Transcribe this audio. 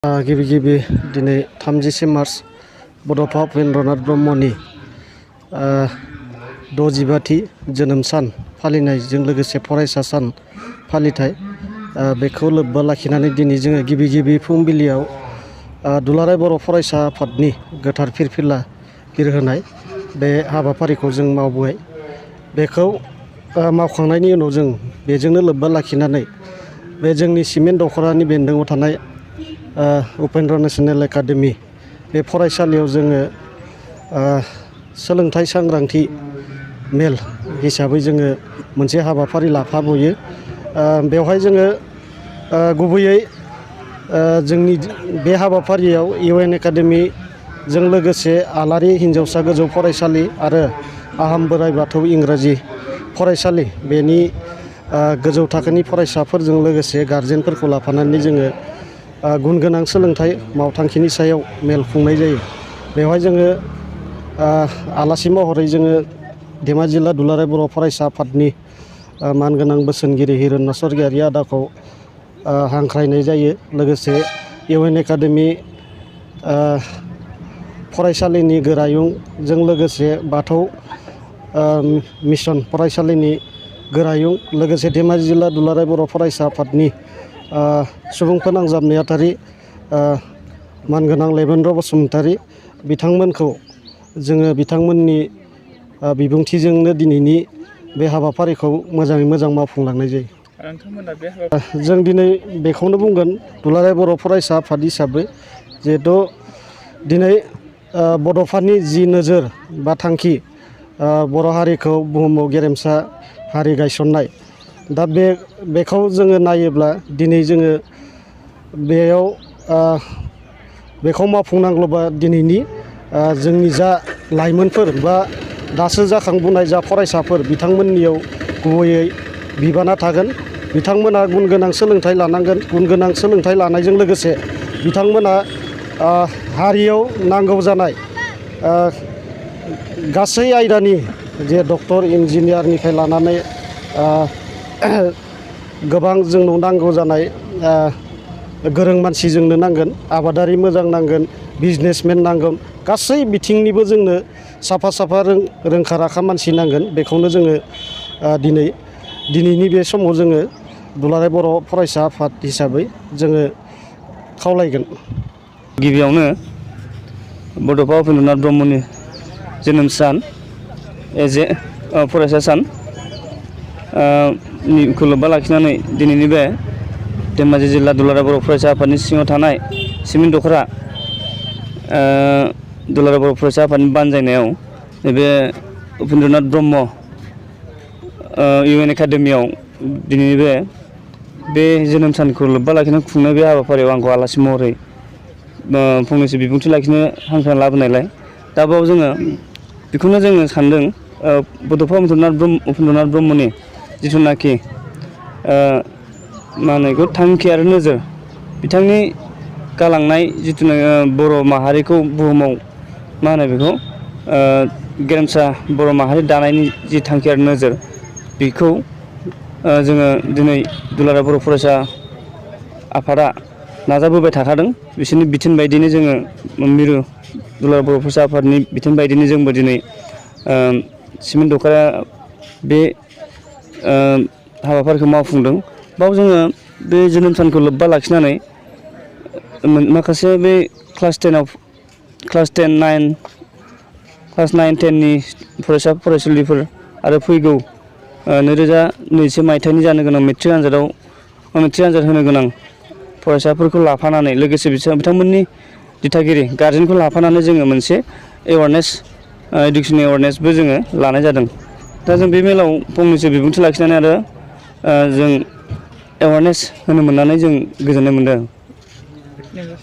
गिबि गिबि दिनै 30 मार्च बड'फा उपेन्द्रनाथ ब्रह्मनि 65थि जोनोम सान फालिनायजों लोगोसे फरायसा सान फालिथाय बेखौ लोब्बा लाखिनानै दिनै जोङो गिबि फुंबिलियाव दुलाराय बर' फरायसा आफादनि गोथार फिरफिला बिरहोनाय बे हाबाफारिखौ जों मावबाय। बेखौ मावखांनायनि उनाव जों बेजोंनो लोब्बा लाखिनानै बे जोंनि सिमेन्ट दख'रानि बेन्दोङाव थानाय उपेन्द्र नेशनेल एकाडेमि बे फरायसालियाव जोङो सोलोंथाइ सांग्रांथि मेल हिसाबै जोङो मोनसे हाबाफारि लाफाबोयो। बेवहाय जोङो गुबैयै जोंनि बे हाबाफारियाव UN एकाडेमिजों लोगोसे आलारि हिनजावसा गोजौ फरायसालि आरो आहम बोराइ बाथौ इंराजि फरायसालि बेनि गोजौ थाखोनि फरायसाफोरजों लोगोसे गारजेनफोरखौ लाफानानै जोङो गुन गोनां सोलोंथाइ मावथांखिनि सायाव मेल खुंनाय जायो। बेवहाय जोङो आलासि महरै जोङो धेमाजि जिल्ला दुलाराय बर' फरायसा आफादनि मानगोनां बोसोनगिरि हिरण्य स्वर्गियारि आदाखौ हांख्रायनाय जायो। लोगोसे UN एकाडेमि फरायसालिनि गोरायुंजों लोगोसे बाथौ मिसन फरायसालिनि गोरायुं लोगोसे धेमाजि जिल्ला दुलाराय बर' फरायसा आफादनि सुबुं फोनांजाब नेहाथारि मानगोनां लेबेन्द्र बसुमतारी बिथांमोनखौ जोङो बिथांमोननि बिबुंथिजोंनो दिनैनि बे हाबाफारिखौ मोजाङै मोजां मावफुंलांनाय जायो। जों दिनै बेखौनो बुंगोन दुलाराय बर' फरायसा आफाद हिसाबै जिहेथु दिनै बड'फानि जि नोजोर बा थांखि बर' हारिखौ बुहुमाव गेरेमसा हारि गायसननाय दा बेखौ जोङो नायोब्ला दिनै जोङो बेयाव बेखौ मावफुंनांगौबा दिनैनि जोंनि जा लाइमोनफोर बा दासो जाखांबोनाय जा फरायसाफोर बिथांमोननियाव गुबैयै बिबाना थागोन। बिथांमोना गुन गोनां सोलोंथाइ लानांगोन। गुन गोनां सोलोंथाइ लानायजों लोगोसे बिथांमोना हारियाव नांगौ जानाय गासै आयदानि जे डक्टर इन्जिनियारनिफ्राय लानानै गोबां जोंनो नांगौ जानाय गोरों मानसि जोंनो नांगोन, आबादारि मोजां नांगोन, बिजनेसमेन नांगोन, गासै बिथिंनिबो जोंनो साफा रोंखा राखा मानसि नांगोन। बेखौनो जोङो दिनैनि बे समाव जोङो दुलाराय बर' फरायसा आफाद हिसाबै जोङो खावलायगोन। गिबियावनो बड'फा उपेन्द्रनाथ ब्रह्मनि जोनोम सान फरायसा सान खौ लोब्बा लाखिनानै दिनैनि बे धेमाजि जिल्ला दुलाराय बर' फरायसा आफादनि सिङाव थानाय सिमेन्ट दख'रा दुलाराय बर' फरायसा आफादनि बानजायनायाव नैबे उपेन्द्रनाथ ब्रह्म UN एकाडेमियाव दिनैनि बे जोनोम सानखौ लोब्बा लाखिनानै खुंनाय बे हाबाफारियाव आंखौ आलासि महरै फंनैसो बिबुंथि लाखिनो हांख्रायना लाबोनायलाय दा बाव जोङो बेखौनो जोङो सानदों बड'फा उपेन्द्रनाथ ब्रह्मनि जिथुनाखि मा होनो बेखौ थांखि आरो नोजोर बिथांनि गालांनाय जिथुनाखि बर' माहारिखौ बुहुमाव मा होनो बेखौ गेरेमसा बर' माहारि दानायनि जि थांखि आरो नोजोर बेखौ जोङो दिनै दुलाराय बर' फरायसा आफादा नाजाबोबाय थाखादों। बिसोरनि बिथोन बायदिनो जोङो मिरु दुलाराय बर' फरायसा आफादनि बिथोन बायदिनो जोंबो दिनै सिमेन्ट दख'रा बे हाबाफारिखौ मावफुंदों। बाव जोङो बे जोनोम सानखौ लोब्बा लाखिनानै माखासे बे क्लास 9, 10नि फरायसा फरायसुलिफोर आरो फैगौ 2021 मायथाइनि जानो गोनां मेट्रिक आनजाद होनो गोनां फरायसाफोरखौ लाफानानै लोगोसे बिथांमोननि दिथागिरि गारजेनखौ लाफानानै जोङो मोनसे इडुकेसन एवारनेसबो जोङो लानाय जादों। दा जों बे मेलाव फंनैसो बिबुंथि लाखिनानै आरो जों एवारनेस होनो मोननानै जों गोजोननाय मोनदों।